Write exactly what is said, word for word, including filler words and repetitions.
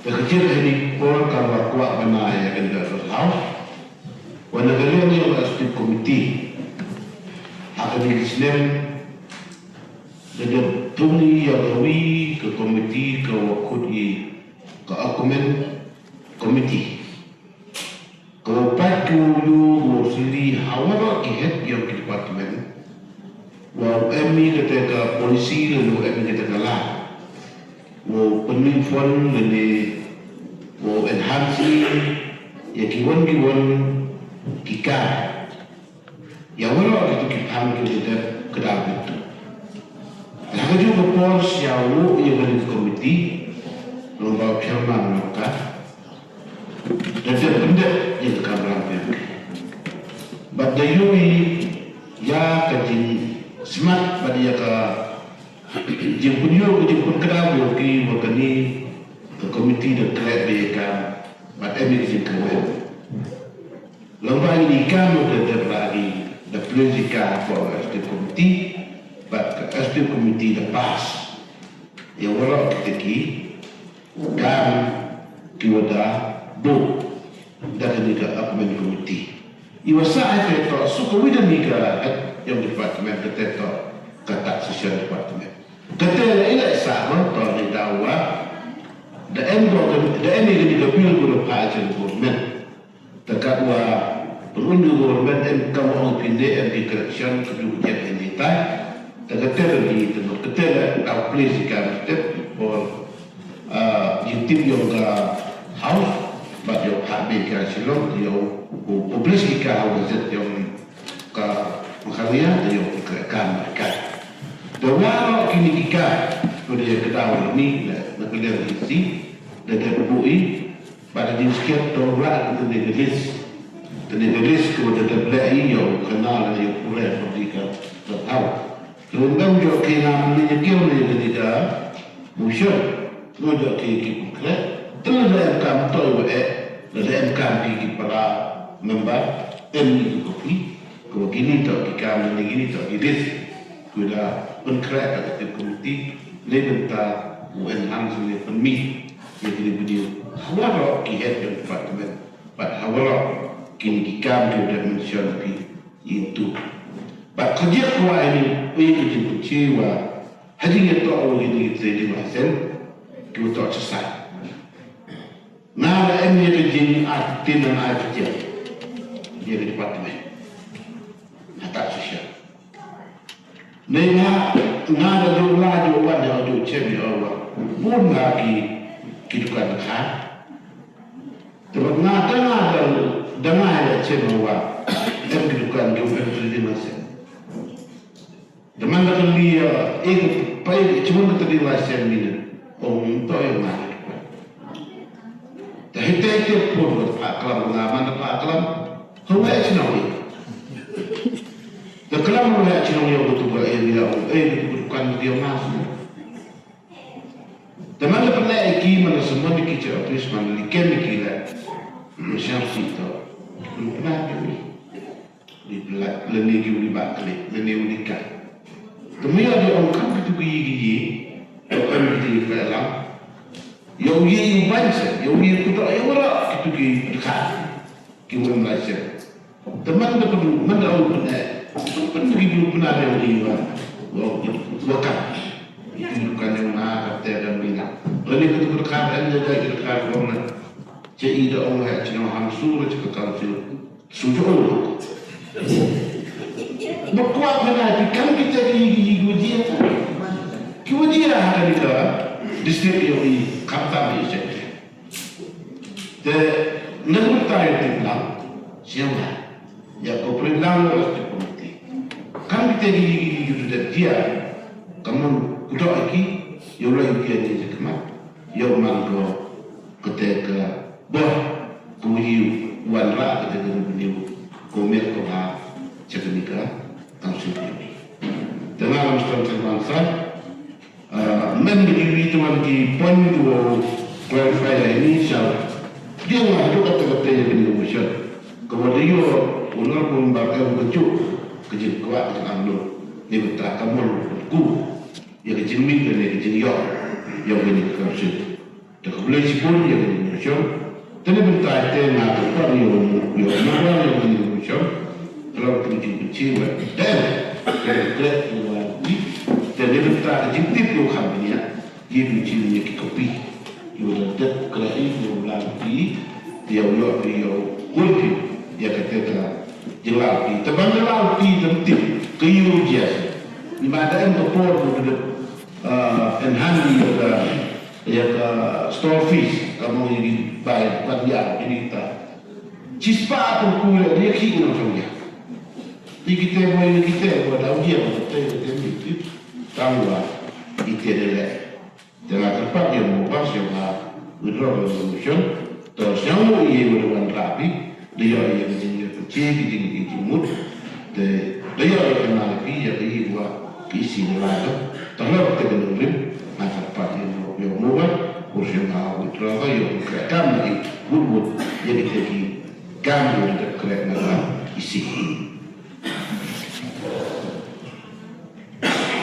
Ka jia heini por ka wa kwah bana ya ka House. Wa na ka liang ya ka Executive Committee. Ha ka ni snem da dep tuni ya ka wi ka committee ka wa khut i ka Appointment Committee. Ka wa pat ka wa yu wa sili ha waroh ki head yong ki department. Wa em i kata ka policy lane wa em i kata ka law. Wa pynmih fund lane wa enhance ya ki wan ki wan ki kam. Ya waroh kitu ki phang ki dep kdaw kitu. Ha ka ju ka por sñiaw u ya ka committee, long ba chairman nongka. Da dep pyndep ya ka kamram phi. Bad da yoh i ya ka jingsmat bad ya ka jingpynyoh ka jingpynkdaw ya ki wa kani ka committee da klet ya ka bad em i ka jingkyrmen. Long ba ini kam da dep la i da pynlong i ka ha ka Executive Committee, bad ka Executive Committee da pass. Ya waroh kita ki kam ki wa da buh da kani ka Appointment Committee. I wa sah ha te toh su ka wi da ni ka head yong department ka te toh ka Taxation Department. Ka te la i la sah ba toh ni da wa da em ko da em i kani ka bill ko da pa chen government. Te katwa pynun du government em kam ong phi ne em ki correction ka ju jet em ni tai. Te ka te ni te ka te la da place ka step for, ah, yung tip yong ka House, bad yong ha be ka Shillong, yong u publish ki ka ha gazette yong ka Meghalaya, te yong ka kam ka. Te waroh kini ki ka, ko de ka daw ni, na ka liang ni si, da dep buh i, Bad da dei skhem to rah ki tene ka list. Tene ka list ko da dep leh i yow ka na la yow pule ko di ka, ka thaw. Ka rum dang jooh ki ngam ni ya kiew ni ka di ka motion. Ko jooh ki ki pukre. Tene da em kam to wa eh. Da em kam ki ki para member. Em ni ki kopi. Ko kini to ki kam ni kini to ki list. Ko da pynkhreh ka executive committee. Le bynta u enhance le pynmih. Ya kini video. Hawaroh ki head yong department. Bad hawaroh kini ki kam ki da mention ki itu. Bad ka jia kwah ini, wi ki jin kuchi wa. Haji ya to o kini ki trading license. Ki wa to chasa. Nga la em ya ki jin artin na ai pijia. Ya ki department. Hatak sosial. Nei nga, nga da ju la ju wan da ju chem i awa. Bun nga ki, ki dukan ka. Te nga da nga da, da nga da chem awa. Em ki dukan ki em ki di masen. Da man da kan li, eh, eh, pa eh, cuma ka tadi masen ni. Ong to ya nga. Te hite hite pun ka pa klam nga man da pa klam. Hawa chnong i. Da klam hawa chnong yow tu ba area, eh, tu kan dia mas. Da man da pernah iki man da semua di kitchen office man da likem iki la. Siang si to. Pernah ni. Di plat, leni ki uni bakli, leni uni ka. Kami ada ong kam kitu ki yi ki yi. Yow em kitu ki pelang. Yow yi u banse, yow yi kudo, yow wala kitu ki dekat. Ki wem lai se. Teman da pun, man da ong pun eh. Pun ki pun pun ada yow yi wa. Wow, wakam. Itu bukan yang na kata dan bina. Leni kitu ki dekat, em jaga ki dekat, wong na. Cei da ong ha chnong Hamsur, cei ka council. Sujo. Bakwa mana di kam kita ki, ki, ki wajia. Ki wajia ha ka ni ka district yow i kam tam i se. Te nang ta yow ti lang. Siang lah. Ya ko pre lang lo ti komiti. Kam kita ki, ki, ki, ki, ki, dia. Kamu kudo ki, yow la yow dia ni je kemat. Yow man ko kete ka Bah, ku yi wan ra ka te ka ni ko met ko ha, cha ka ni ka, kam sing ni. Te nga lam stan sing bangsa, ah, men ni wi tu wan ki point tu clarify ya ini, sha. Dia nga hadu kata kata ya ni ko sha. Ka wa da yo, ular pun bar ka wa ju, ka jin kwa ka amlo, ni betra ka mol ku, ya ka jin mi ka ni ka jin yo, ya ka ni ka kam sing. Te khublei chibun ya kani ka motion. Te neibynta te nga kyrpad ya u, ya u member ya kani ka motion. Ka long ka jingpynche wa da em ka kreh ka wa i. Te neibynta ka jingtip ya u kham bniah, ye pynche ya ki kopi. Yow da dep kreh i, yow la i, te yow yoh i, yow kut i ya kate ka jinglalti. Te ban jinglalti te tip ka yow jia. Neibynta em ka por ka dep, ah, enhance ya ka, ya ka store fees, ka mo ya ki bai ban ya ki ni ta. Chispah pynku le ya ki nongchong ya. Ni kite mo, ni kite mo, daw ya mo, te, te ni tip. Tangwa ite de le. Te nga kyrpad ya u member, sñiaw nga withdraw ka motion. To sñiaw mo i ye wa da wan rap i, da yoh i ya ka jingpynche, ki jing, ki jingmut. Te da yoh i ya ka nalpi ya ka i wa ki isi da lai to. Te lor te ka nongrim, nga kyrpad ya u, ya u member, u sñiaw nga withdraw ka, yow kreh kam na i, wut wut, ya kite ki kam ya da kreh na ka isi.